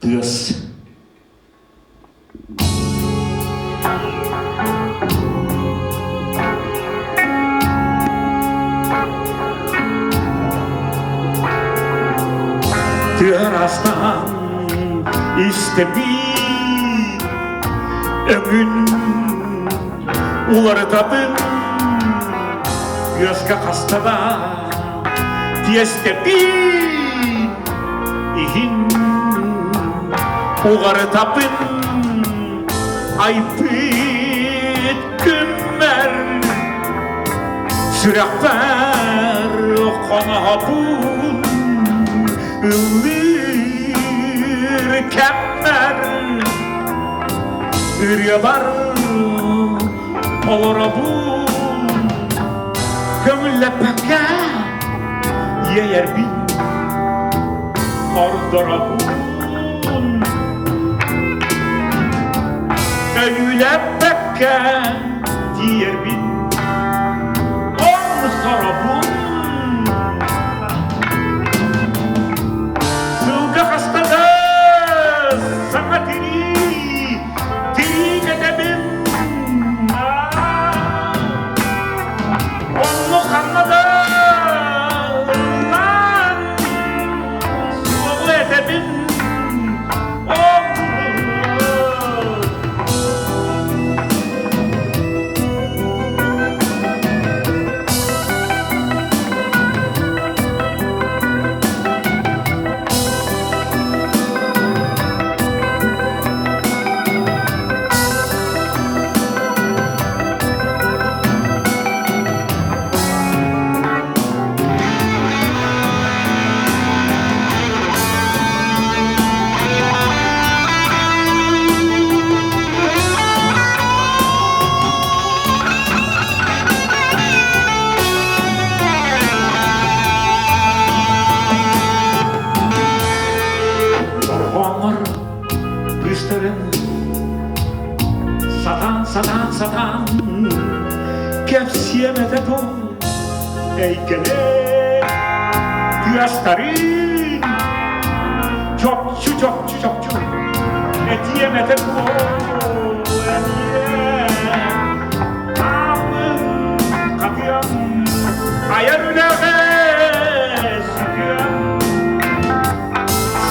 Тыас. Тыарастан истэбин өҥүн уларытабын тыаска хаста да тиэстэбин иһин уҕарытабын айбыт күммэр сүрэхпэр хоноһобун ыллыыр кэммэр ырыабар олоробун көҥүллэппэккэ иэйэрбин ордоробун өлүүлэппэккэ тиийэрбин омсоробун сылга хаста да саҥа тирии тирии кэтэбин Онно ханна да ыллаан суоҕу этэбин. Дорҕооҥҥор быстарын Сатаан, сатаан, сатаан кэпсиэм этэ дуу эйгэлэр тыастарын чопчу, чопчу, чопчу этиэм этэ дуу эмиэ ааппын хатыам айар үлэҕэ сүтүөм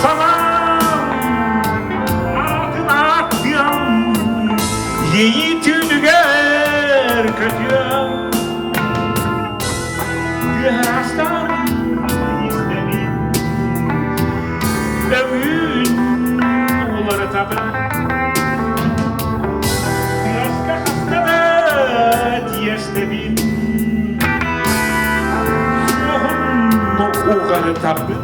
Санаам аатын ааттыам, иэйии түүнүгэр көтүөм. Үөһэстан истэбин, өҥүн уларытабын. Тыаска хаста да тиэстэбин, суоһун уҕарытабын.